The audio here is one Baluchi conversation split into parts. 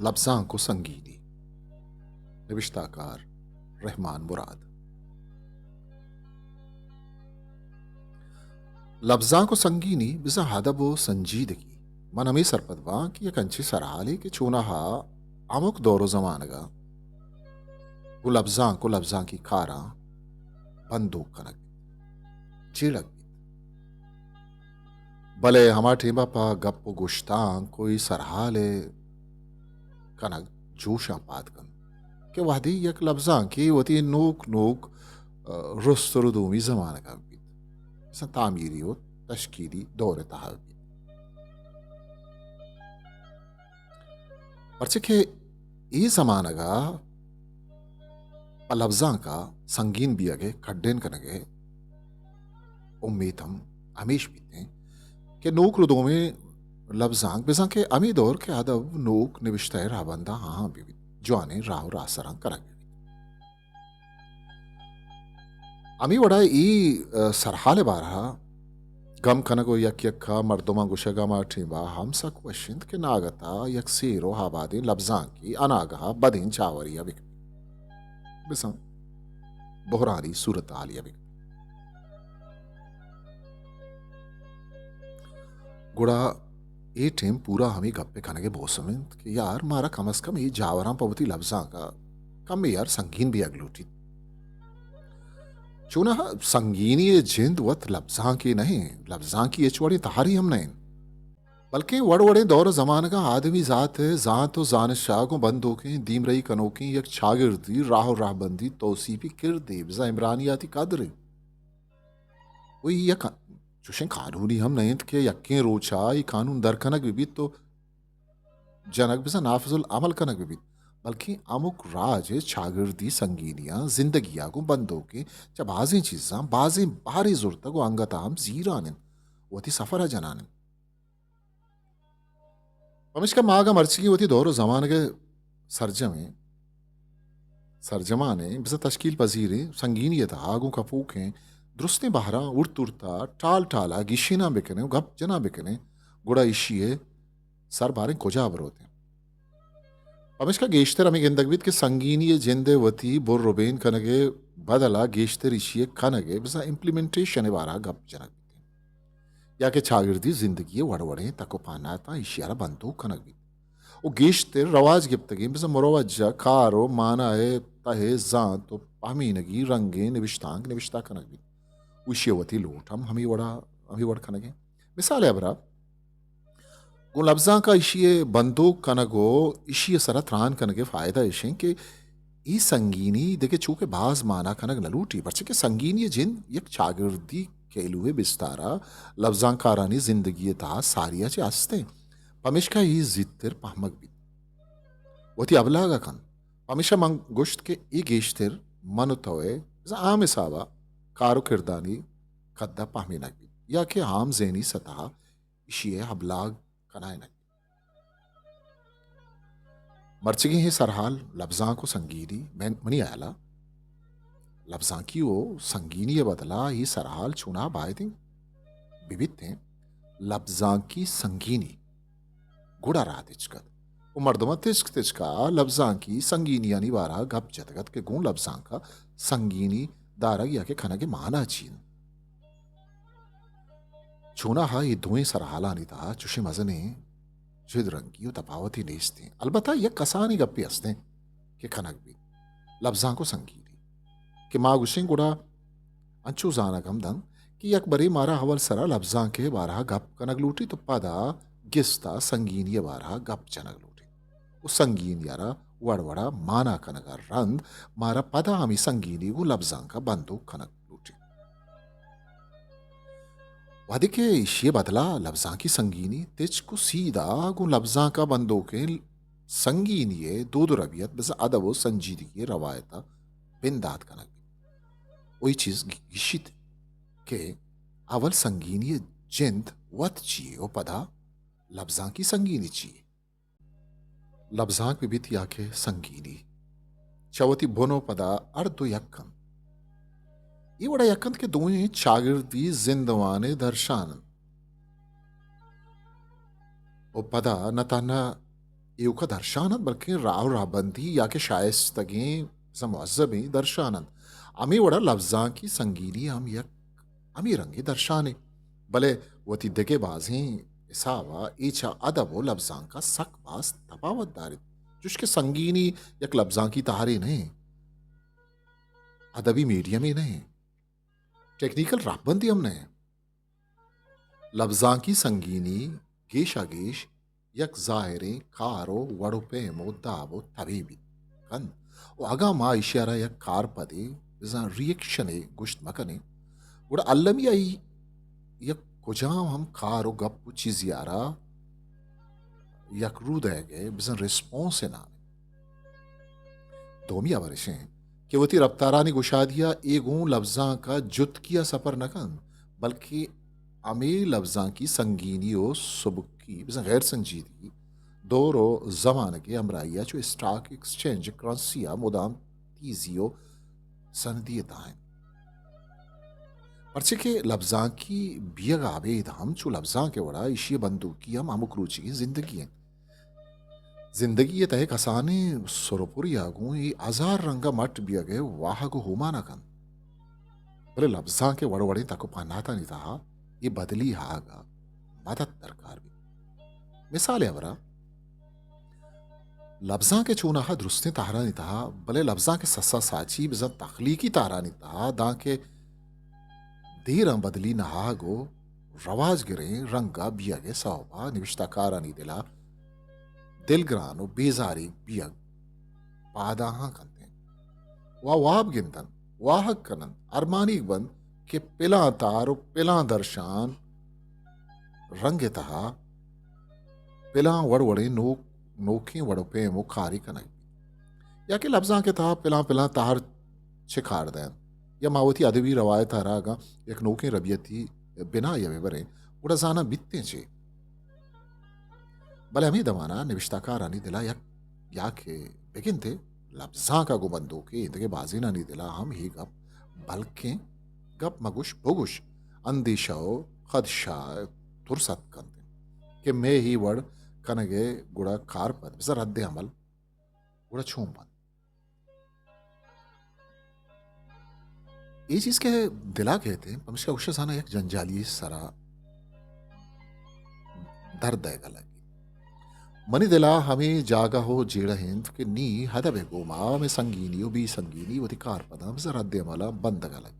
لبزانک و سنگینی۔ نبشتہ کار رحمان مراد۔ لبزانک و سنگینی بزاں ادب و سنجیدگی۔ من ہمے سرپد باں کہ یک انچیں سرحالے کہ چوناہا ہمک دور و زمانگا گوں لبزانک و لبزانکی کاراں بندوک کنگ بیت، جیڑگ بیت۔ بلے ہما ٹیمبا پہ گپ و گشتانک و اے سرحال ء کنگ جوشاں پاد کنت کہ وہدے یک لبزانکے وتی نوک نوک، ء، رست و ردومی زمانگا بیت، مثلاً تعمیری و تشکیلی دور ء تہا بیت۔ پرچہ کہ اے زمانگا پہ لبزانکا سنگین بیگ ء کڈین کنگ ء امیت ہم ہمیش بیتیں کہ نوک ردومیں لبزانک، بزاں کہ ہمے دور کہ ادب نوک نبشتہ ء رہبنداں آہاں بہ بیت، جوانیں راہ و راہسراں کنگ بہ بیت۔ ہمے وڑا اے، ء، سرحال ء بارہا گم کنگ و یک یکا مردماں گوشگ ہما ٹیمبا ہم سک وش انت کہ ناگتا یک سیر و آبادیں لبزانکی اناگہا بدیں چاوری ء بکن، بزاں بحرانی صورتحالی ء بکن۔ گڑا اے ٹیم پورا ہمے گپ ء کنگ ء موسم انت کہ یار، مارا کم از کم اے جاوراں پہ وتی لبزانک ء کمے یار سنگین بیگ لوٹیت۔ چوناہا سنگینی ء جند وت لبزانکے نہ انت، لبزانکی ہچ وڑیں تہاری ہم نہ انت، بلکیں وڑ وڑیں دور ء زمانگاں آدمی ذات ء زانت و زانشاں گوں بندوکیں دیمرئی کنوکیں یک چاگردی راہ و راہبندی توسیپی کردے، بزاں عمرانیاتی قدرے۔ و اے یک چوشیں قانونے ہم نہ انت کہ یکیں روچا اے قانون در کنگ بہ بیت و جنگ بزاں نافذ العمل کنگ بہ بیت، بلکیں ہمک راج ء چاگردی سنگینیاں زندگیا گوں بندوکیں چہ بازیں چیزاں بازیں بہرے زرتگ و انگت ہم زیران انت، وتی سفرا جنان انت۔ پمیشکا ما اگاں مرچیگیں وتی دور و زمانگ ء سرجمیں، سرجمانیں، بزاں تشکیل پذیریں سنگینی ء تہا گوں کپوکیں درستیں بہراں ہورت ہورتا ٹال ٹالا گیشیناں بکنیں و گپ جناں بکنیں، گڑا ایشی ء سر باریں کجا بروتیں؟ پمیشکا گیشتر ہمے گندگ بیت کہ سنگینی ء جند ء وتی بر ربین کنگ ء بدلا گیشتر ایشی ء کنگ ء بزاں امپلیمنٹیشن ء بارہ گپ جنگ بیت۔ یا کہ چاگردی زندگی ء وڑ وڑیں تک و پہناتاں ایشی ء را بندوک کنگ بیت و گیشتر رواج گپتگیں بزاں مروجہ کار و مانا ء تہ ء زانت و پہمینگی رنگیں نبشتانک نبشتہ کنگ بیت و ایشی ء وتی لوٹ ہم ہمے وڑا، ہمے وڑ کنگیں۔ مثال ء ہبرا گوں لبزانک ء ایشی ء بندوک کنگ و ایشی ء سرا تران کنگ ء فائدہ ایش انت کہ اے سنگینی دگہ چوکہ باز مانا کنگ نہ لوٹی، پرچہ کہ سنگینی ء جند یک چاگردی کیلوے بستار ء لبزانکارانی زندگی ء تہا ساری ء چہ است انت، پمیشکا اے زیتر پہمگ بیت، وتی ابلاگ ء کنت۔ پمیشا من گوشت کہ اے گیشتر من و تو ء بزاں عام حساب ء کار و کردانی قد ء پہمینگ بیت یا کہ عام ذہنی سطح ء ایشی ء ابلاگ کنائینگ بیت۔ مرچیگیں اے سرحال لبزانک و سنگینی، من، منی ہیال ء لبزانکی و سنگینی ء بدلا اے سرحال چوناہا باید انت بہ بیتیں، لبزانکی سنگینی گڑا راہ تچک ات و مردماں تچک تچک ء لبزانکی سنگینیانی بارہ ء گپ جتگ ات کہ گوں لبزانک ء سنگینی دارگ یا کہ کنگ ء مانا چی انت؟ چوناہا اے دوئیں سرحالانی تہا چوشیں مزنیں جد رنگی و تپاوتے نیست انت۔ البتہ یک کسانیں گپے است انت کہ کنگ بیت، لبزانک و سنگینی، کہ ما گوشیں گڑا انچو زانگ ہم دنت کہ یک برے مارا اول سرا لبزانک ء بارہ ء گپ کنگ لوٹیت و پدا گستا سنگینی ء بارہ ء گپ جنگ لوٹیت و سنگینی ء را وڑ وڑا مانا کنگ ء رند مارا پدا ہمے سنگینی گوں لبزانک ء بندوک کنگ لوٹیت۔ وہدے کہ ایشی ء بدلا لبزانکی سنگینی تچک و سیدھا گوں لبزانک ء بندوکیں سنگینی ء دود و ربیت بزاں ادب و سنجیدگی ء روایت ء بندات کنگ بیت و اے چیز گیشیت کہ اول سنگینی ء جند وت چی یے و پدا لبزانکی سنگینی چی یے؟ لبزانک بہ بیت یا کہ سنگینی، چہ وتی بن و پدا ہر دو یک انت۔ اے وڑا یک انت کہ دوئیں چاگردی زندمان ء درشان انت و پدا نہ تہنا ایوکا درشان انت، بلکیں راہ و راہبندی یا کہ شائستگیں، بزاں مہذبیں درشان انت۔ ہمے وڑا لبزانکی سنگینی ہم یک ہمے رنگیں درشانے، بلے وتی دگہ بازیں حسابا اے چہ ادب و لبزانکا سک باز تپاوت داریت، چوشکہ سنگینی یک لبزانکی تہارے نہ انت، ادبی میڈیمے نہ انت، ٹیکنیکل راہبندے ہم نہ انت۔ لبزانکی سنگینی گیشا گیش یک ظاہریں کار و وڑ و پیم و داب و تبے بیت کنت، و اگاں ما ایشی ء را یک کار پدے، بزاں ری ایکشنے گوشت مہ کنیں، گڑا المی آئی یک کجام ہم کار و گپ و چیزی ء را یک رو دئیگ ء بزاں ریسپانس ء نام انت۔ دومی ہبر اش انت کہ وتی رپتارانی گشادی ء اے گوں لبزانک ء جتکی ء سپر نہ کنت، بلکیں ہمے لبزانکی سنگینی و سبکی، بزاں غیر سنجیدگی، دور و زمانگ ء ہمراہی ء چو اسٹاک ایکسچینج کرنسی ء مدام تیزی و سندی ء دائم۔ پرچے کہ لبزانکی بیئگ ء ابید ہم چو لبزانک ء وڑا ایشی ء بندوکی ہم ہمک روچیگیں زندگی انت۔ زندگی ء تہ ء کسانیں سرپری ء گوں اے ہزار رنگ ء مٹ بیئگ ء واہگ ء ہوما نہ کنت۔ بلے لبزانک ء وڑ وڑیں تک ء پہناتانی تہا اے بدلی آہگ ء مدت درکار بیت۔ مثال ء ہبرا، لبزانک ء چوناہا درستیں تہرانی تہا، بلے لبزانک ء سسا ساچی بزاں تخلیقی تہرانی تہا دانکہ دیراں بدلی نہ آہگ و رواج گریں رنگ ء بیئگ ء سوب ء نبشتہ کارانی دل ء دلگران و بیزاریگ بیئگ پاداہاں کنت انت۔ وا واب گند انت، واہگ کن انت، ارمانیگ بنت کہ پلاں تہر و پلاں درشان رنگ ء تہا پلاں وڑ وڑیں نوک، نوکیں وڑ و پیم و کارے کنگ بیت۔ یا کہ لبزانک ء تہا پلاں پلاں تہر چہ کار دئینت، یا ما وتی ادبی روایت ء را اگاں یک نوکیں ربیتی بنا ء بہ بریں، گڑا زاناں بیتیں چے؟ بلے ہمے دمان ء نبشتہ کارانی دل ء یک، یا کہ بگندے لبزانک ء گوں بندوکے ایندگہ بازینانی دل ء ہم اے گپ، بلکیں گپ مگوش بگوش، اندیشہ و خدشہ ترس اتک کنت انت کہ مئے اے وڑ کنگ ء گڑا کارپد بزاں رد عمل گڑا چون بنت؟ اے چیز کہ دلا کئیت انت، پمشکا گوشہ زاناں یک جنجالی سرا درد دئیگا لگی۔ منی دلا ہمے جاگہ و جیڑہ انت کہ نی ادب ء گوما مئے سنگینی و بے سنگینی وتی کارپداں بزاں رد عملاں بندگا لگی۔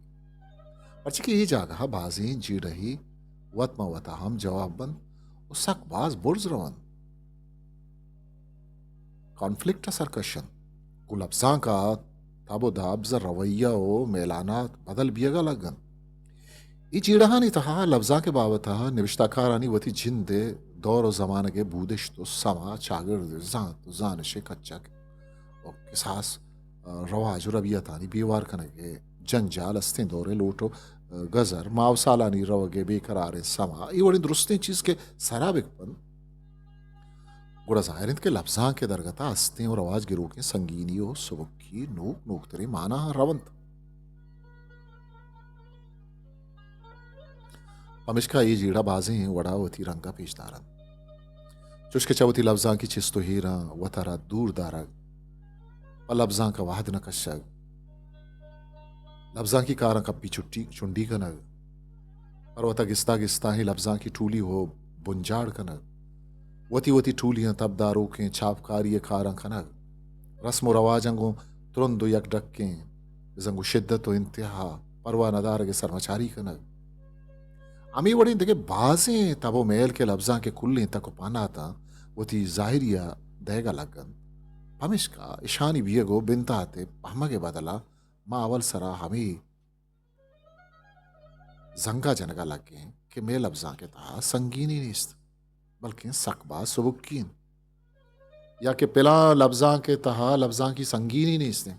پرچہ کہ اے جاگہ ء بازیں جیڑہے وت ماں وتا ہم جواب بنت و سک باز برز رونت۔ کانفلکٹ ء سرکش انت۔ گوں لبزانک ء تب و داب بزاں رویہ و میلانات بدل بیئگا لگ انت۔ اے جیڑہانی تہا لبزانک ء بابت ء نبشتہ کارانی وتی جند ء دور و زمانگ ء بودشت و سما، چاگرد ء زانت و زانش ء کچک و کساس، رواج و ربیتانی بیوار کنگ ء جنجال، استیں دور ء لوٹ و گزر، ماہ و سالانی روگ ء بے قراریں سما، اے وڑیں درستیں چیز کہ سرا بہ کپنت، گڑا ظاہر انت کہ لبزانک ء درگت ء استیں و رواج گروکیں سنگینی و سبکی نوک نوکتریں ماناہاں رونت۔ پمیشکا اے جیڑہ بازیں وڑا وتی رنگ ء پیش دارنت۔ چوشکہ چہ وتی لبزانکی چست و ایراں وتارا دور دارگ، پہ لبزانک ء وہد نہ کشگ، لبزانکی کاراں کپی چٹی، چنڈی کنگ، پر وتا گستا گستاہیں لبزانکی ٹولی و بنجاڑ کنگ، وتی وتی ٹولیاں تبداروکیں چاپکاری ء کاراں کنگ، رسم و رواجاں گوں ترند و یک ڈکیں، بزاں گوں شدت و انتہا پرواہ ندارگ ء سرمچاری کنگ۔ ہمے وڑیں دگہ بازیں تب و میل کہ لبزانک ء کلیں تک و پہناتاں وتی ظاہری ء دئیگ ء لگ انت۔ پمیشکا اشانی بیئگ و بندات ء پہمگ ء بدلا ما اول سرا ہمے زنگا جنگا لگیں کہ مئے لبزانک ء تہا سنگینی نیست، بلکیں سک باز سبکی انت۔ یا کہ پلاں لبزانک ء تہا لبزانکی سنگینی نیست انت۔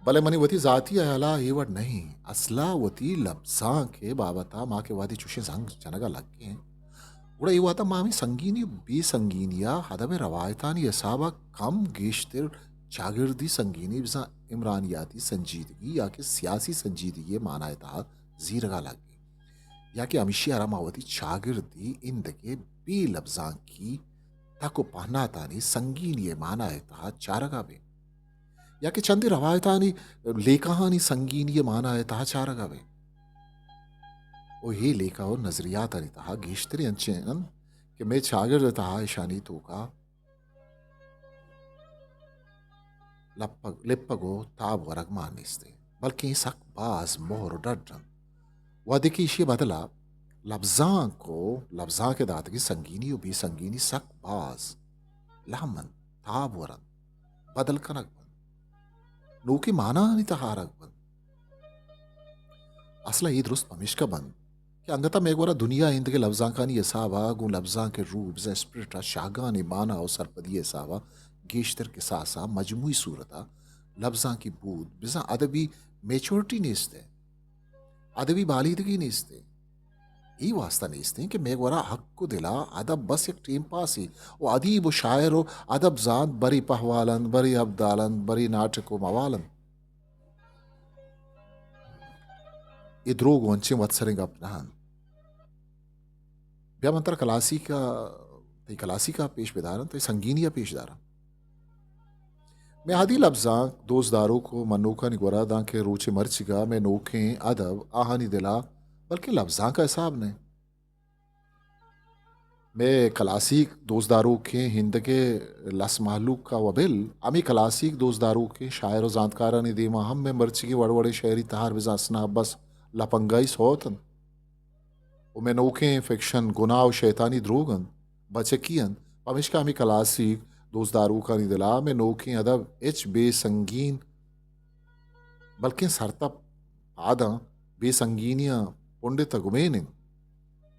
بلے منی وتی ذاتی ہیالا اے وڑ نہ انت۔ اصلا وتی لبزانک ء بابتا ما کہ وہدے چوشیں زنگ جنگا لگیں، گڑا اے وہدا ما ہمے سنگینی و بے سنگینیا ادب ء روایتانی حسابا کم گیشتر چاگردی سنگینی بزاں عمرانیاتی سنجیدگی یا کہ سیاسی سنجیدگی ء مانا ء تہا زیرگا لگیں، یا کہ ہمیشی ء را ما وتی چاگردی ایندگہ بے لبزانکی تک و پہناتانی سنگینی ءِ مانا ءِ تہا چارگا بیں، یا کہ چندے روایتانی، لیکہانی سنگینی ءِ مانا ءِ تہا چارگا بیں۔ و اے لیکہ و نظریاتانی تہا گیشتریں انچیں انت کہ مئے چاگرد ءِ تہا اشانی توکا لپگ، لپگ و تاب ورگ مان نیست انت، بلکیں سک باز مہر و ڈڈ انت۔ وہدے کہ ایشی بدلا لبزانک و لبزانک ءِ داتگیں سنگینی و بے سنگینی سک باز لہم انت، تاب ورنت، بدل کنگ بنت، نوکیں ماناہانی تہا آرگ بنت۔ اصل ءَ اے درست پمیشکا بنت کہ انگت ءَ مئے گورا دنیا ءِ ایندگہ لبزانکانی حساب ءَ گوں لبزانک ءِ روح، بزاں اسپرٹ ءَ شاہگانیں مانا و سرپدی ءِ حساب ءَ گیشتر کساس ءَ مجموعی صورت ءَ لبزانکی بود، بزاں ادبی میچورٹی نیست ءِ، ادبی بالیدگی نیست ءِ۔ اے واسطہ نیست انت کہ مئے گورا حق و دل ءَ ادب بس یک ٹیم پاسے و ادیب و شاعر و ادب زانت برے پہوال انت، برے ابدال انت، برے ناٹک و موال انت۔ اے دروگ و انچیں وت سریں گپ نہ انت۔ بیا من ترا کلاسیک ءَ، تئی کلاسیک ءَ پیش بداراں، تئی سنگینی ءَ پیش داراں۔ مئے ادبی لبزانک دوست داروک و منوکانی گورا دانکہ روچ مرچیگا مئے نوکیں ادب آہانی دلا بلکیں لبزانک ءِ حساب نہ انت۔ مئے کلاسیک دوست داروکیں ہندگے لس مہلوک ءَ وبل، ہمے کلاسیک دوست داروکیں شاعر و زانتکارانی دیما ہم مئے مرچیگیں وڑ وڑیں شعری تہار بزاں اسناپ بس لپنگائی سوت انت۔ و مئے نوکیں فکشن گناہ و شیطانی دروگ انت، بچکی انت، پمیشکا ہمے کلاسیک دوست داروکانی دلا مئے نوکیں ادب ہچ بے سنگین بلکیں سرتپ پاداں بے سنگینیاں پنڈت ءُ گمین انت۔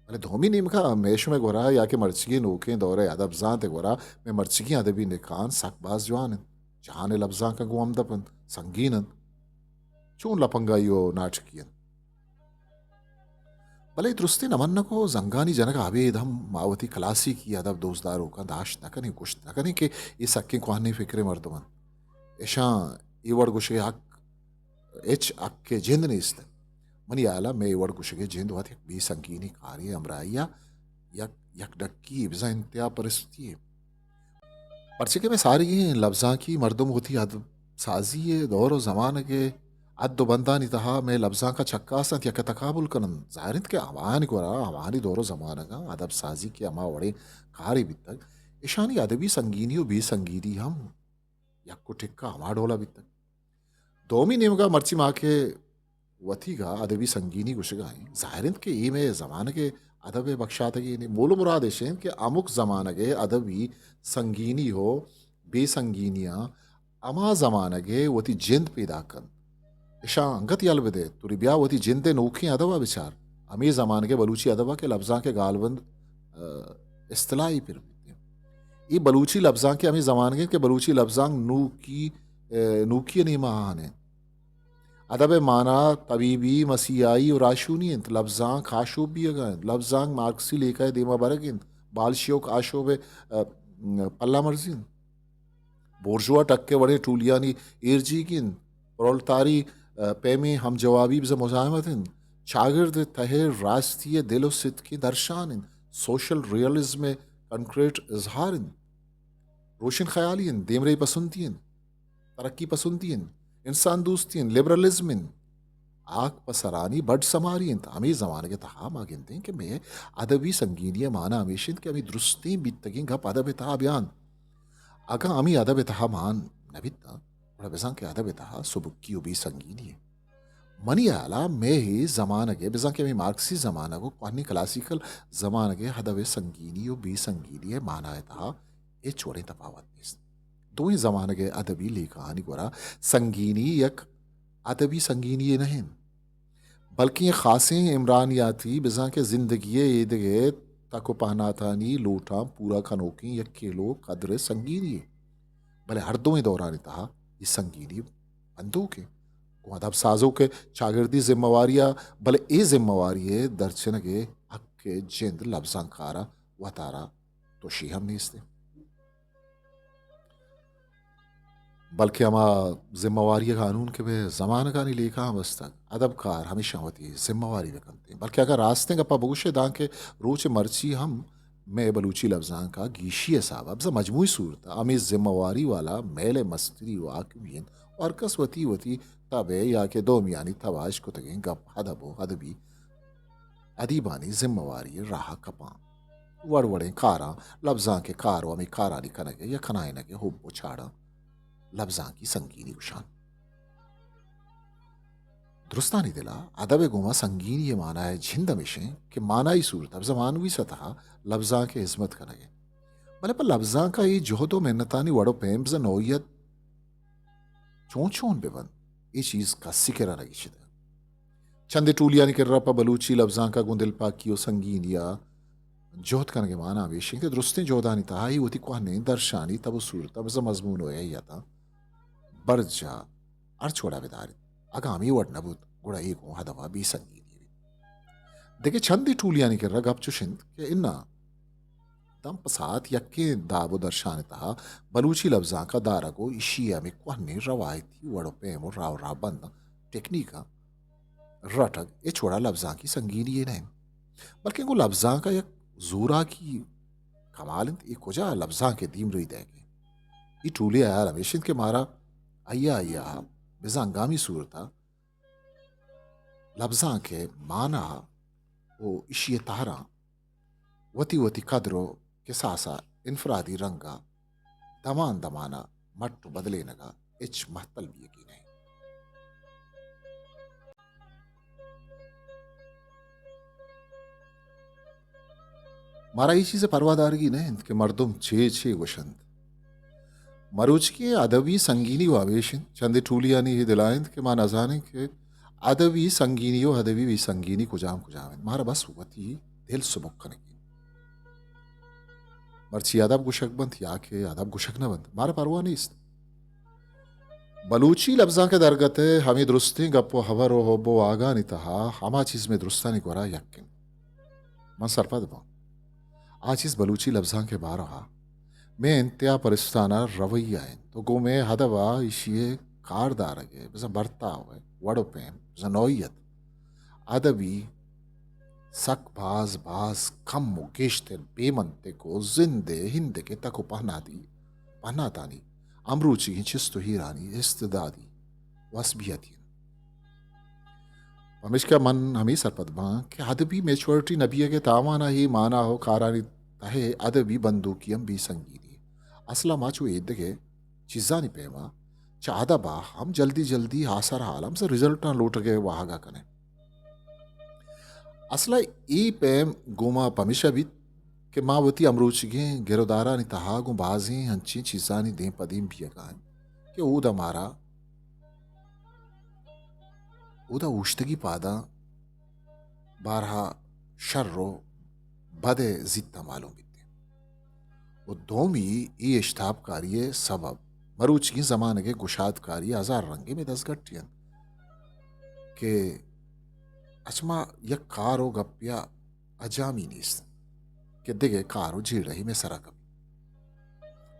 بلے دومی نیمگا مئے شمئے گورا یا کہ مرچیگیں نوکیں دور ءِ ادب زانت ءِ گورا مئے مرچیگیں ادبی نکان سک باز جوان انت۔ جہان ءِ لبزانکاں گوں ہمدپ انت، سنگین انت، چون لپنگائی ءُ ناٹکی انت۔ بلے درستیں نہ منگ ءُ زنگانی جنگ ءَ ابید ہم ما وتی کلاسیکی ادب دوست داروکاں داشت نہ کنیں، گوشت نہ کنیں کہ اے سکیں کوہنیں فکریں مردم انت۔ اشاں اے وڑ گوشگ ءِ حق، ہچ حق ءِ جند نیست۔ منی ہیال ءَ مئے اے وڑ گوشگ ءِ جند وت یک بے سنگینیں کارے ءِ ہمراہی ءَ یک، یک ڈکی یے، بزاں انتہا پرستی یے۔ پرچے کہ مئے ساریگیں لبزانکی مردم وتی ادب سازی ءِ دور ءُ زمانگ ءِ حد ءُ بندانی تہا مئے لبزانک ءَ چکاس انت، یک ءَ تقابل کن انت۔ ظاہر انت کہ ہمایانی گورا، ہمایانی دور ءُ زمانگاں ادب سازی کہ ہما وڑیں کارے بیتگ، اشانی ادبی سنگینی ءُ بے سنگینی ہم یک ءُ ٹکا ہما ڈولا بیتگ۔ دومی نیمگا مرچی ما کہ وتیگا ادبی سنگینی گوشگا ایں، ظاہر انت کہ اے مئے زمانگ ءِ ادب ءِ بکشاتگیں مول ءُ مراد اش انت کہ ہمک زمانگ ءِ ادبی سنگینی ءُ بے سنگینیاں ہما زمانگ ءِ وتی جند پیداک کنت۔ اشاں انگت یل بدئے، توری بیا وتی جند ءِ نوکیں ادب ءَ بچار۔ ہمے زمانگ ءِ بلوچی ادب ءَ کہ لبزانک ءِ گالبند، ءَ، اصطلاحی پر بیت۔ اے بلوچی لبزانک ءِ ہمے زمانگ انت کہ بلوچی لبزانک نوکی، ءَ، نوکی ءِ نیما آہان انت۔ ادب ءِ مانا طبیبی، مسیحائی ءُ راہشونی انت۔ لبزانک آشوب بیگ ءَ انت۔ لبزانک مارکسی لیکہ ءِ دیما برگ انت۔ بالشوک آشوب ءِ، ءَ، پلہ مرزی انت۔ بورژوا ٹک ءِ وڑیں ٹولیانی ایرجیگ انت۔ پرولتاری، ءَ، پیمیں ہم جوابی بزاں مزاحمت انت۔ چاگرد ءِ تہ ءِ راستی ءِ دل ءُ ستکیں درشان انت۔ سوشل ریئلزم ءِ کنکریٹ اظہار انت۔ روشن خیالی انت، دیمرئی پسندی انت، ترقی پسندی انت، انسان دوستی انت، لبرلزم انت، ہاک پہ سرانی بڈ سماری انت۔ ہمے زمانگ ءِ تہا ما گندیں کہ مئے ادبی سنگینی ءِ مانا ہمیش انت کہ ہمے درستیں بیتگیں گپ ادب ءِ تہا بیان۔ اگاں ہمے ادب ءِ تہا مان نہ بیتاں، گڑا بزاں کہ ادب ءِ تہا سبکی ءُ بے سنگینی انت۔ منی ہیالا مئے اے زمانگ ءِ، بزاں کہ ہمے مارکسی زمانگ ءُ کوہنیں کلاسیکل زمانگ ءِ ادب ءِ سنگینی ءُ بے سنگینی ءِ مانا ءِ تہا ہچ وڑیں تپاوت نیست۔ دوئیں زمانگ ءِ ادبی لیکہانی گورا سنگینی یک ادبی سنگینی یے نہ انت، بلکیں یک خاصیں عمرانیاتی، بزاں کہ زندگی ءِ ایدگہ تک ءُ پہناتانی لوٹاں پورا کنوکیں یک کیلو قدر ءِ سنگینی یے۔ بلے ہر دوئیں دورانی تہا اے سنگینی بندوک انت۔ گوں ادب سازوک ءِ چاگردی ذمہ واری ءَ، بلے اے ذمہ واری ءِ درچنگ ءِ حق ءِ جند لبزانکار ءَ وتارا تشے ہم نیست انت۔ بلکہ ہما ذمہ واری ءِ قانون کہ بہ زمانگانی لیکہاں بستگ، ادبکار ہمیشاں وتی ذمہ واری بہ کنت۔ بلکہ اگاں راستیں گپا بگوشے، دانکہ روچ مرچی ہم مئے بلوچی لبزانک ء گیشی ء حساب ء بزاں مجموعی صورت ء ہمے ذمہ واری والا میل ء مستری و حاکمی انت و ہرکس وتی وتی تب ء یا کہ دومیانی تب ء اشکتگیں گپ ادب و ادبی ادیبانی ذمہ واری ء راہ ء کپاں۔ وڑ وڑیں کاراں لبزانک ء کار و ہمے کارانی کنگ ء یا کنائینگ ء حب و چاڑاں لبزانکی سنگینی گوشان۔ درستانی دل ء ادب ء گوما سنگینی ء مانا ء جند ہمیش انت کہ مانائی صورت ء بزاں معنوی سطح ء لبزانک ء ہزمت کنگ ء انت۔ بلے پہ لبزانک ء اے جہد و محنتانی وڑ و پیم بزاں نوعیت چون چون بہ بنت، اے چیز کسی کرا نہ گیشتگ۔ چندے ٹولیانی کرا پہ بلوچی لبزانک ء گوں دلپاکی و سنگینی ء جہد کنگ ء مانا ہمیش انت کہ درستیں جہدانی تہا اے وتی کوہنیں درشانی تب و صورت ء بزاں مضمون و ہیئتاں برجاہ ہرچ وڑا بداریت۔ اگاں ہمے وڑ نہ بوت، گڑا اے گوں ادب ء بے سنگینی بیت۔ دگہ چندے ٹولیانی کرا گپ چش انت کہ اناں دم پہ ساعت یکیں داب و درشان ء تہا بلوچی لبزانک ء دارگ و ایشی ء ہمے کوہنیں روایتی وڑ و پیم و راہ و راہبنداں، ٹیکنیکاں رٹگ ہچ وڑا لبزانکی سنگینی یے نہ انت، بلکیں گوں لبزانک ء یک زوراکی کمال انت۔ اے کجا لبزانک ء دیمروئی دئیگ انت؟ اے ٹولی ء ہیال ہمیش انت کہ مارا آئی ء آئی ء بزاں ہنگامی صورت ء لبزانک ء مانا و ایشی ء تہراں وتی وتی قدر و کساس ء انفرادی رنگ ء دمان دمان ء مٹ و بدلینگ ء ہچ مہتل بیگی نہ انت۔ مارا اے چیز ء پرواہ دارگی نہ انت کہ مردم چے چے گوشنت۔ مروچیگیں ادبی سنگینی و ہمیش انت، چندے ٹولیانی اے دلا انت کہ ما نزانیں کہ ادبی سنگینی و ادبی بے سنگینی کجام کجام انت۔ مارا بس وتی دل سبک کنگی انت۔ مرچی ادب گوشگ بنت یا کہ ادب گوشگ نہ بنت، مارا پرواہ نیست۔ بلوچی لبزانک ء درگت ء ہمے درستیں گپ و ہبر و حب و آگانی تہا ہما چیز مئے درستانی گورا یک انت۔ من سرپد باں۔ آ چیز بلوچی لبزانک ء بارہ ء مئے انتہا پرستانہ رویہ انت و گوں مئے ادب ء ایشی ء کار دارگ ء بزاں برتاو ء وڑ و پیم، بزاں نوعیت ادبی سک باز باز کم و گیشتر بے منطق و زند ء ہندک ء تک و پہناتی پہناتانی امروچیگیں چست و ہیرانی استعدادی و حسبیتی انت۔ پمیشکا من ہمے سرپد باں کہ ادبی میچورٹی نہ بیگ ء تاوان ء اے مانا و کارانی تہ ء ادبی بندوکی ہم بے سنگینی۔ اصل ء ما چو ایدگہ چیزانی پیما چہ ادب ء ہم جلدی جلدی آسر حال ہم رزلٹاں لوٹگ ء واہگ ء کنیں۔ اصل ء اے پیم گوں ما پمیشا بیت کہ ما وتی امروچیگیں گرودارانی تہا گوں بازیں انچیں چیزانی دیم پہ دیم بیگ ء انت کہ اودا مارا اودا اوشتگی پاداں بارہا شر و بد ء زیتاں معلوم بیت۔ و دومی اے اشتاپکاری ء سبب مروچیگیں زمانگ ء گشادکاری ء ہزار رنگیں مئے دزگٹی انت کہ اچ ما یک کار و گپے ء اجامی نیست کہ دگہ کار و جیڑہے مئے سرا کپیت۔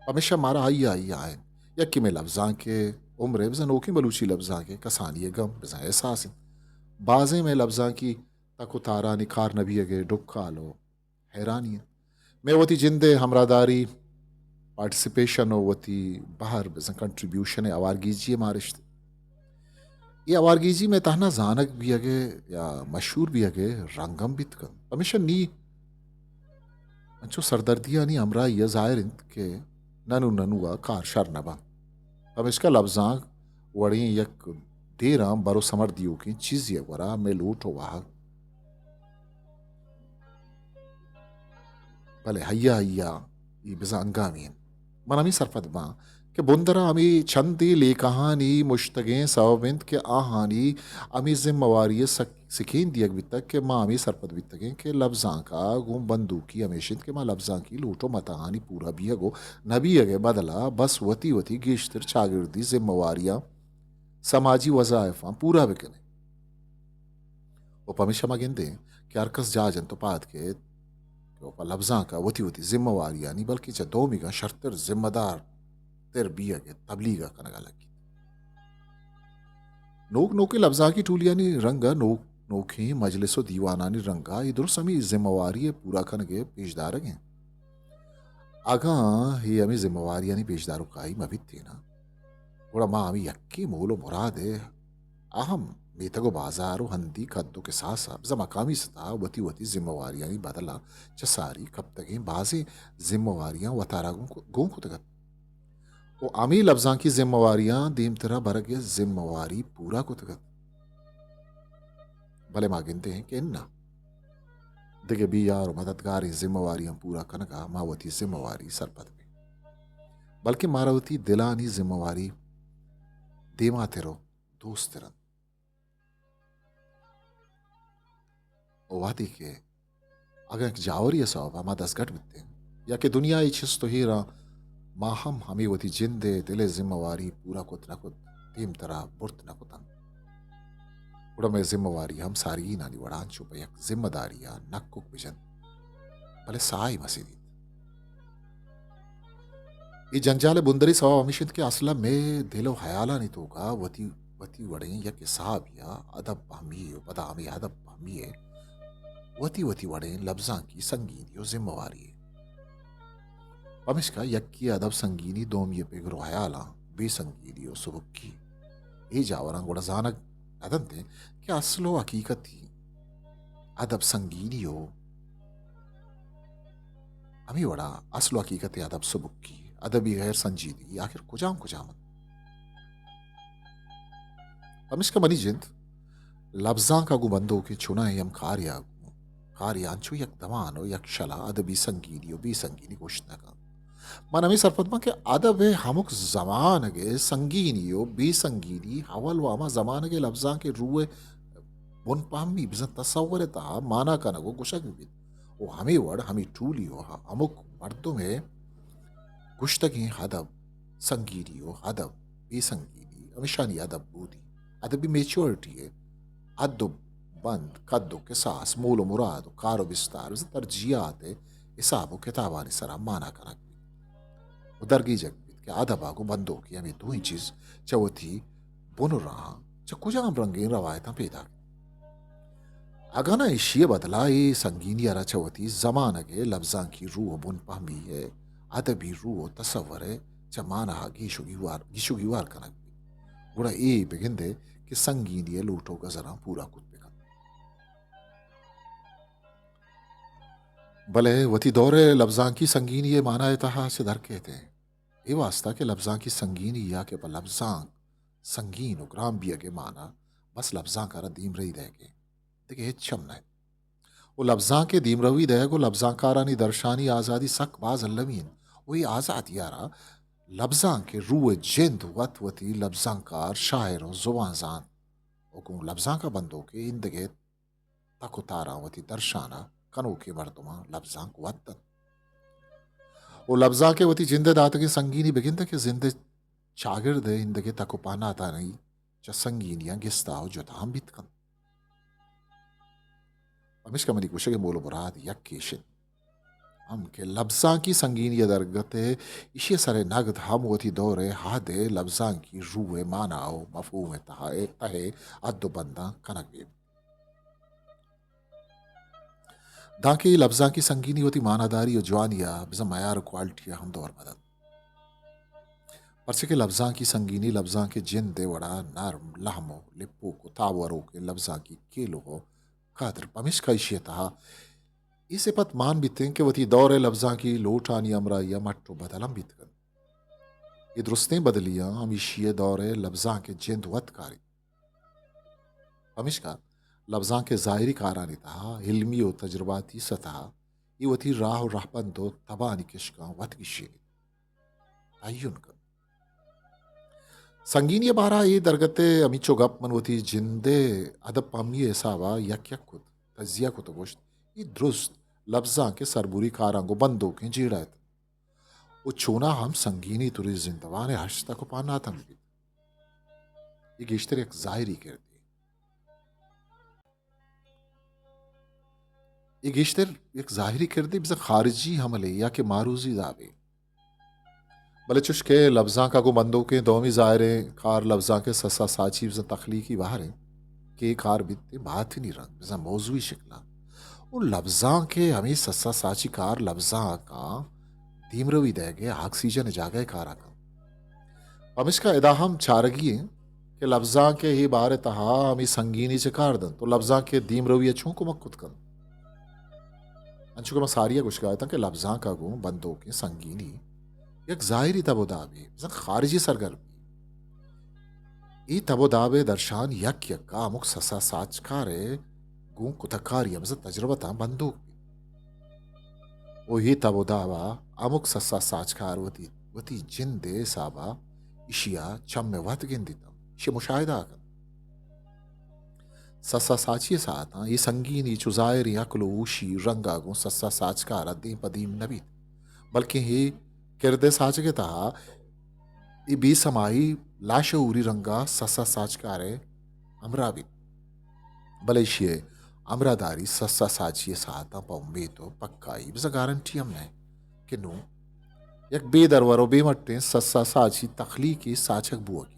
پمیشا مارا آئی آئی آئین یکے مئے لبزانک ء عمر ء بزاں نوکیں بلوچی لبزانک ء کسانی ء گم بزاں احساس انت۔ بازیں مئے لبزانکی تک و تارانی کار نہ بیگ ء ڈکال و حیرانی انت۔ مئے وتی جند ء ہمراہداری، پارٹیسپیشن و وتی بہر بزاں کنٹریبیوشن ء ہوارگیجی ء مارشت۔ اے ہوارگیجی مئے تہنا زانگ بیگ ء یا مشہور بیگ ء رنگ ہم بیت کنت۔ پمیشا نی انچو سردردیانی ہمراہی ء ظاہر انت کہ ننو ننو ء کار شر نہ بنت۔ پمیشکا لبزانک وڑیں یک دیراں بر و سمر دیوکیں چیزے ء گورا مئے لوٹ و واہگ بلے ہیا ہیا اے بزاں ہنگامی انت۔ من ہمے سرپد باں کہ بندرا ہمے چندے لیکہانی مشتگیں سبب انت کہ آہانی ہمے ذمہ واری ء سک-، سکین دیگ بیتگ کہ ما ہمے سرپد بیتگیں کہ لبزانک ء گوں بندوکی ہمیش انت کہ ما لبزانکی لوٹ و متاہانی پورا بیگ و نہ بیگ ء بدلا بس وتی وتی گیشتر چاگردی ذمہ واریاں سماجی وظائفاں پورا بکنیں۔ و پمیشا ما گندیں کہ ہر کس جاہ جنت و پاد کیت کہ و پہ لبزانک ء وتی وتی ذمہ واریانی بلکیں چہ دومیگاں شرتر ذمہ دار تر بیگ ء تبلیغ ء کنگ ء لگیت۔ نوک نوکیں لبزانکی ٹولیانی رنگ ء نوک نوکیں مجلس و دیوانانی رنگ ء اے درست ہمے ذمہ واری ء پورا کنگ ء پیش دارگ انت۔ اگاں اے ہمے ذمہ واریانی پیشداروکائی مہ بیتیناں، گڑا ما ہمے یکیں مول و مراد ء اہم میتگ و بازار و ہندی کد و کساس ء بزاں مقامی سطح ء وتی وتی ذمہ واریانی بدل ء چہ ساری کپتگیں بازیں ذمہ واریاں وتارا گون، گون کتگ ات و ہمے لبزانکی ذمہ واریاں دیمترا برگ ء ذمہ واری پورا کتگ ات۔ بلے ما گندیں کہ اناں، دگہ بے یار و مددگاریں ذمہ واریاں پورا کنگ ء ما وتی ذمہ واری سرپد بیں، بلکیں مارا وتی دلانی ذمہ واری دیماتر و دوستر انت۔ و وہدے کہ اگاں یک جاوری ء سوب ء ما دزگٹ بیتیں یا کہ دنیا ء چست و ہیراں ما ہم ہمے وتی جند ء دل ء ذمہ واری پورا کت نہ کت، دیمترا برت نہ کت انت، گڑا مئے ذمہ واری ہم ساریگینانی وڑا انچو پہ یک ذمہ داری ء نکک بجنت، بلے ساہے مسیدیت۔ اے جنجال ء بندری سوب ہمیش انت کہ اصل ء مئے دل و ہیالانی توکا وتی، وتی وڑیں یک حسابے ء ادب پہمی ء و پدا ہمے ادب پہمی ء وتی وتی وڑیں لبزانکی سنگینی و ذمہ واری۔ پمیشکا یکے ء ادب سنگینی، دومی ء پگر و ہیالاں بے سنگینی و سبکی۔ اے جاوراں گڑا زانگ نہ دنت کہ اصل و حقیقتی ادب سنگینی و ہمے وڑا اصل و حقیقت ادب سبکی، ادبی غیر سنجیدگی آخر کجام کجام انت؟ پمیشکا منی جند لبزانک ء گوں بندوکیں چنائیں ہم کارے ء گوں، کارے انچو یک دمان و یک شلا ادبی سنگینی و بے سنگینی گوشت نہ کنت۔ من ہمے سرپد باں کہ ادب ء ہمک زمانگ ء سنگینی و بے سنگینی اول و ہما زمانگ ء لبزانک ء روح ء بن پہمی بزاں تصور ء تہا مانا کنگ و گوشگ بہ بیت و ہمے وڑ ہمے ٹولی و ہمک مردم ء گوشتگیں ادب سنگینی و ادب بے سنگینی ہمیشانی ادب بودی، ادبی میچورٹی ء حد و بند، کد و کساس، مول و مراد و کار و بستار، بزاں ترجیحات ء حساب و کتابانی سرا مانا کنگ بیت و درگیجگ بیت کہ ادب ء گوں بندوکی ہمے دوئیں چیز چہ وتی بن و راہاں چہ کجام رنگیں روایتاں پیداک انت۔ اگاں نہ ایشی ء بدلا اے سنگینی ء را چہ وتی زمانگ ء لبزانکی روح و بن پہمی ء ادبی روح و تصور ء چہ مانہا گیش و گیوار، گیش و گیوار کنگ بیت، گڑا اے بگندئے کہ سنگینی ء لوٹ و گزراں پورا کت بکنت۔ بلے وتی دور ء لبزانکی سنگینی ء مانا ء تہا چہ در کیت ء اے واستا کہ لبزانکی سنگینی یا کہ پہ لبزانک سنگین و گران بیگ ء مانا بس لبزانک ء را دیمرئی دئیگ ء دگہ ہچ ہم نہ انت۔ و لبزانک ء دیمروی دئیگ و لبزانکارانی درشانی آزادی سک باز المی انت و اے آزادی ء را لبزانک ء روح ء جند وت وتی لبزانکار، شاعر و زبان زانت و گوں لبزانک ء بندوک ء ایندگہ تک و تاراں وتی درشان ء کنوکیں مردماں لبزانک وت انت۔ و لبزانک ء وتی جند ء داتگیں سنگینی بگندئے کہ زند ء چاگرد ء ایندگہ تک و پہناتانی چہ سنگینیاں گستا و جتا ہم بیت کنت۔ پمیشکا منی گوشگ ء مول و مراد یک ایش انت ہم کہ لبزانکی سنگینی ء درگت ء ایشی ء سر ء نگد ہم وتی دور ء حد ء لبزانکی روح ء مانا و مفہوم ء تہا ء تہ ء حد و بنداں کنگ بیت۔ دانکہ اے لبزانکی سنگینی وتی ماناداری و جوانی ء بزاں معیار و کوالٹی ء ہم دور مہ دنت۔ پرچہ کہ لبزانکی سنگینی لبزانک ء جند ء وڑا نرم، لہم و لپوک و تاب وروکیں لبزانکی کیلو و قدر پمیشکا ایشی ء تہا اے سپت مان بیتیں کہ وتی دور ء لبزانکی لوٹانی ہمراہی ء مٹ و بدل ہم بیت کنت۔ اے درستیں بدلیاں ہمیشی ء دور ء لبزانک ء جند وت کاریت۔ پمیشکا لبزانک ء ظاہری کارانی تہا علمی و تجرباتی سطح ء اے وتی راہ و رہبند و تبانی کشکاں وت گیشینیت، تعین کنت۔ سنگینی ء بارہ ء اے درگت ء ہمینچو گپ من وتی جند ء ادب پہمی ء حساب ء یک یک کت، تجزیہ کت و گوشت، اے درست لبزانک ء سربری کاراں گوں بندوکیں جیڑہ ات۔ و چوناہا ہم سنگینی توری زندمان ء ہشت تک و پہناتنگ بیت۔ اے گیشتر یک ظاہری کردے۔ اے گیشتر یک ظاہری کردے، بزاں خارجی عملے یا کہ معروضی دابے۔ بلے چوش کہ لبزانک ء گوں بندوکیں دومی ظاہریں کار لبزانک ء سسا ساچی بزاں تخلیقی بہر انت کہ اے کار بیت باطنی رنگ بزاں موضوعی شکلاں۔ و لبزانک ء ہمے سسا ساچی کار لبزانکاں دیمروی دئیگ ء آکسیجن ء جاگہ ء کار ء کنت۔ پمشکا ادا ہم چارگی انت کہ لبزانک ء اے بار ء تہا ہمے سنگینی چہ کار دنت و لبزانک ء دیمروی ء چون کمک کت کنت۔ انچو کہ ما ساری ء گوشگا اتاں کہ لبزانک ء گوں بندوکیں سنگینی یک ظاہری تب و دابے، بزاں خارجی سرگرمی۔ اے تب و داب ء درشان یک یک ء ہمک سسا ساچکار ء گوں کتکاری ء بزاں تجربتاں بندوک بیت۔ و اے تب و داب ء ہمک سسا ساچکار وتی، وتی جند ء حساب ء ایشی ء چم ء وت گندیت، ایشی ء مشاہدہ کنت۔ سسا ساچی ء ساعتاں اے سنگینی چو ظاہریں عقل و ہوشی رنگ ء گوں سسا ساچکار ء دیم پہ دیم نہ بیت، بلکیں اے کرد ء ساچگ ء تہا اے بے سمائی لاشعوری رنگ ء سسا ساچکار ء ہمراہ بیت۔ بلے ایشی ء ہمراہداری سسا ساچی ء ساعتاں پہ امیت و پکائی بزاں گارنٹی ہم نہ انت کہ نوں یک بے درور و بے مٹیں سسا ساچی تخلیقی ساچگ بوگی،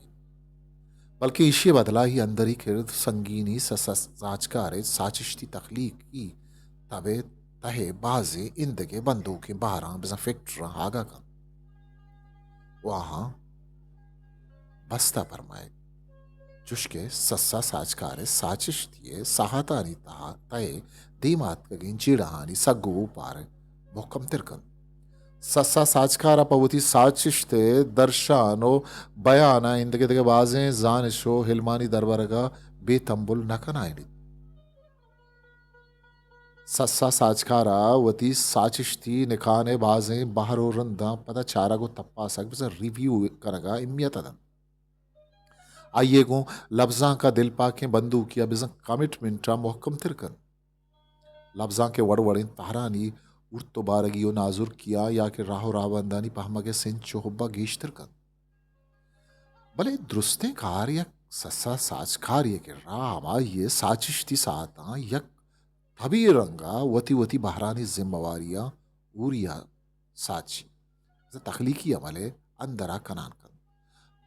بلکیں ایشی ء بدلا ہی اندری کرد سنگینی سسا ساچکار ء ساچشتی تخلیقی تب ء تہ ء بازیں ایندگہ بندوکیں بہراں بزاں فیکٹراں آگاہ کنت و آہاں بستہ پرمائیت، چوشکہ سسا ساچکار ء ساچشتی ء ساہتانی تہا تہ ء دیما اتکگیں جیڑہانی سگ و اوپار ء مھکم تر کنت۔ سسا ساچکار ء پہ وتی ساچشت ء درشان و بیان ء ایندگہ دگہ بازیں زانش و علمانی دربرگ ء بے تمبل نہ کنائینیت۔ سسا ساچکار ء وتی ساچشتی نکان ء بازیں بہر و رنداں پدا چارگ و تپاسگ بزاں ریویو کنگ ء اہمیت ء دنت۔ آئی ء گوں لبزانک ء دلپاکیں بندوکی ء بزاں کمٹمنٹ ء مھکم تر کنت۔ لبزانک ء وڑ وڑیں تہرانی ارت و بارگی و نازرکی ء یا کہ راہ و راہبندانی پہمگ ء سنچ و حب ء گیشتر کنت۔ بلے درستیں کار یک سسا ساچکاری ء کرا ہمائی ء ساچشتی ساعتاں یک طبیعی رنگ ء وتی وتی بہرانی ذمہ واری ء اوری ء ساچی، بزاں تخلیقی عمل ء اندر ء کنان کنت۔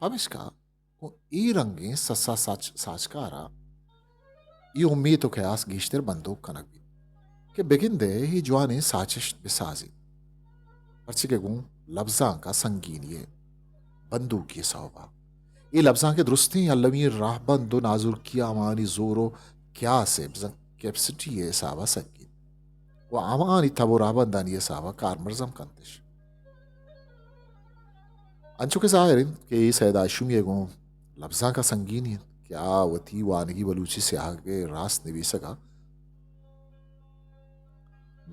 پمیشکا گوں اے رنگیں سسا ساچ-، ساچکار ء اے امیت و قیاس گیشتر بندوک کنگ بیت کہ بگندئے اے جوانیں ساچشت بسازیت، پرچہ کہ گوں لبزانک ء سنگینی ء بندوکی ء سوب ء اے لبزانک ء درستیں المی راہبند و نازرکی ء ہماہانی زور و قیاس ء بزاں کیپسٹی ء حساب ء سکیت و ہماہانی تب و راہبندانی حساب ء کارمرز ہم کنتش۔ انچو کہ ظاہر انت کہ اے سید ہاشمی ء گوں لبزانک ء سنگینی انت کہ آ وتی وانگی بلوچی سیاہگ ء راست نبیسگ ء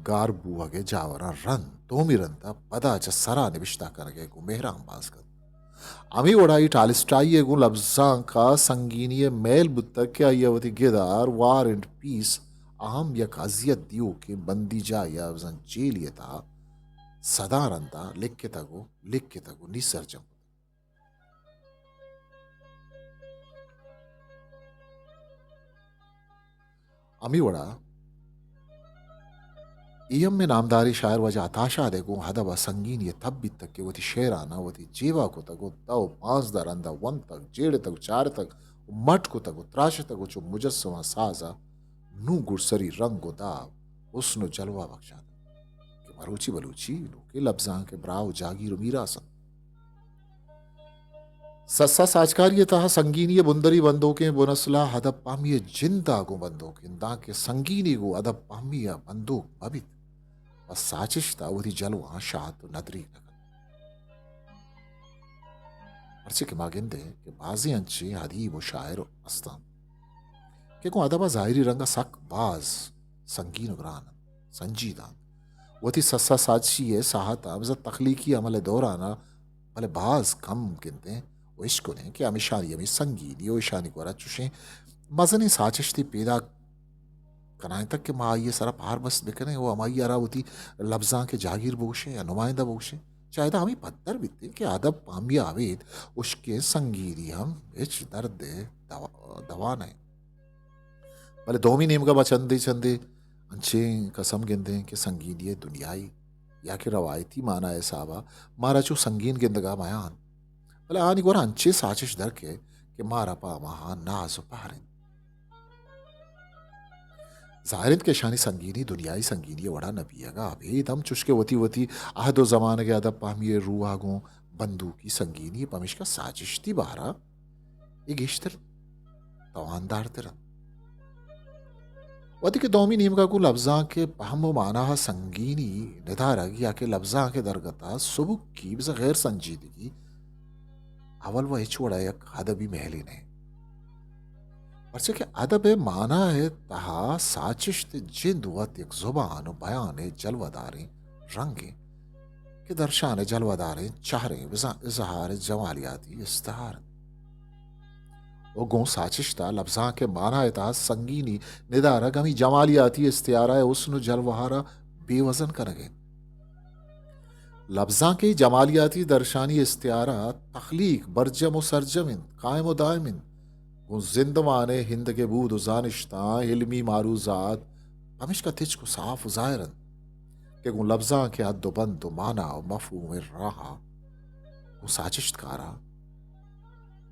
گار بوہگ ء جاوراں رند دومی رند ء پدا چہ سرا نبشتہ کنگ ء گوں مہر ء امباز کنت۔ ہمے وڑا اے ٹالسٹائی ء گوں لبزانک ء سنگینی ء میل بوتگ کہ آئی ء وتی گدار وار اینڈ پیس ء ہم یک اذیت دیوکیں بندی جاہے ء بزاں جیلے ء تہا سداں رندا لکتگ و لکتگ و نی سرجم کتگ۔ ہمے وڑا اے ہم نامداریں شاعر واجہ عطا شاد ء گوں ادب ء سنگینی ء تب بیتگ کہ وتی شعراناں وتی جیبا کتگ و دہ و پانزدہ رندا ونتگ، جیڑتگ و چارتگ و مٹ کتگ و تراشتگ و چو مجسمہ سازا نوں گڈسری رنگ و داب، حسن و جلوہ بخشاتگ کہ مروچی بلوچی نوکیں لبزانک ء براہ و جاگیر و میراث انت۔ سسا ساچکاری ء تہا سنگینی ء بندری بندوکیں بنسل ء ادب پہمی ء جند ء گوں بندوک انت، دانکہ سنگینی گوں ادب پہمی ء بندوک مہ بیت، پہ ساچشت ء وتی جلوہاں شات و ندریگ نہ کنت۔ پرچے کہ ما گندیں کہ بازیں انچیں ادیب و شاعر است انت کہ گوں ادب ء ظاہری رنگ ء سک باز سنگین و گران انت، سنجیدہ انت۔ وتی سسا ساچی ء ساہت ء بزاں تخلیقی عمل ء دوران ء بلے باز کم گندیں و اشکنیں کہ ہمیشانی ہمے سنگینی و ایشانی گورا چوشیں مزنیں ساچشتے پیداک کنائینتگ کہ ما آئی ء سرا پار بست بکنیں و ہمائی ء را وتی لبزانک ء جاگیر بگوشیں یا نمائندہ بگوشیں۔ چہ ادا ہمے پدر بیتیں کہ ادب پہمی ء ابید ہشکیں سنگینی ہم ہچ درد ء دوا، دوا نہ انت۔ بلے دومی نیمگا ما چندے چندے انچیں کسم گندیں کہ سنگینی ء دنیائی یا کہ روایتی معنی ء حسابا مارا چو سنگین گندگا میان، بلے آنی گورا انچیں ساچش در کئے کہ مارا پہ ہماہاں ناز و پہر انت۔ ظاہر انت کہ اشانی سنگینی دنیائی سنگینی ء وڑا نہ بیگ ء ابید ہم چوشکہ وتی وتی عہد و زمانگ ء ادب پہمی ء روح ء گوں بندوکی سنگینی ء، پمیشکا ساچشتی بہر ء اے گیشتر تواندار تر انت۔ وہدے کہ دومی نیمگ ء گوں لبزانک ء پہم و مانا ء سنگینی ندارگ یا کہ لبزانک ء درگت ء سبکی بزاں غیر سنجیدگی اول و ہچ وڑا یک ادبی مہلے نہ انت۔ پرچہ کہ ادب ء مانا ء تہا ساچشت ء جند وت یک زبان و بیان ء جلوہ داریں رنگے کہ درشان ء جلوہ داریں چہریں بزاں اظہار ء جمالیاتی استعار انت۔ و گوں ساچشت ء لبزانک ء مانا ء تہا سنگینی ندارگ ہمے جمالیاتی استعارہ ء حسن و جلوہ ء را بے وزن کنگ انت۔ لبزانکی جمالیاتی درشانی استعارہ تخلیق برجم و سرجم انت، قائم و دائم انت۔ گوں زندمان ء ہندگے بود و زانشتاں علمی معروضات پمیشکا تچک و صاف و ظاہر انت کہ گوں لبزانک ء حد و بند و مانا و مفہوم ء راہ ء گوں ساچشتکار ء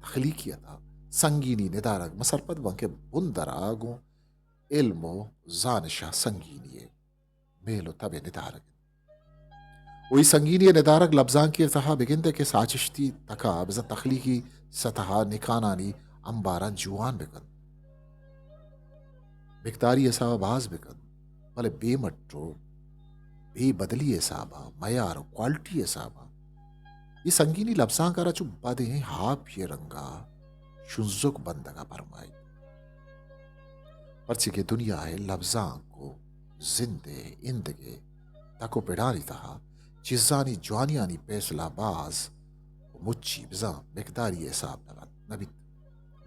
تخلیقیت ء سنگینی ندارگ، من سرپد باں کہ بندر ء گوں علم و زانش ء سنگینی ء میل و تب ء ندارگ انت۔ و اے سنگینی ء ندارگ لبزانکی ء تہا بگندئے کہ ساچشتی تک ء بزاں تخلیقی سطح ء نکانانی امباراں جوان بکنت۔ مقداری حساب ء باز بکنت، بلے بے مٹ و بے بدلی حساب ء، معیار و کوالٹی حساب ء اے سنگینی لبزانک ء را چو بدیں ہاپی ء رنگ ء شنزک بندگ ء پرمائیت۔ پرچے کہ دنیا ء لبزانک و زند ء ایندگہ تک و پڑانی تہا چیزانی جوانیانی پیسلہ باز و مچی بزاں مقداری حساب نہ بنت، نہ بیت،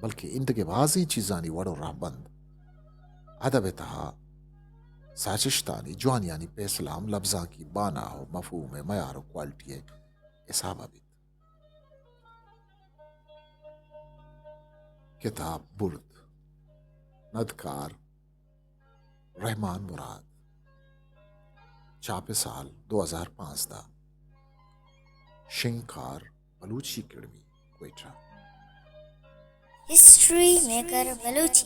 بلکہ ایندگہ بازیں چیزانی وڑ و رہبند ادب ء تہا ساچشتانی جوانیانی پیسلہ ہم لبزانکی بانا و مفہوم ء میار و کوالٹی ء حساب ء بیت۔ کتاب برد، ندکار رحمان مراد، چاپ سال دو ہزار پانزدہ، شنگکار Balochi academy, Quetta. History maker Balochi.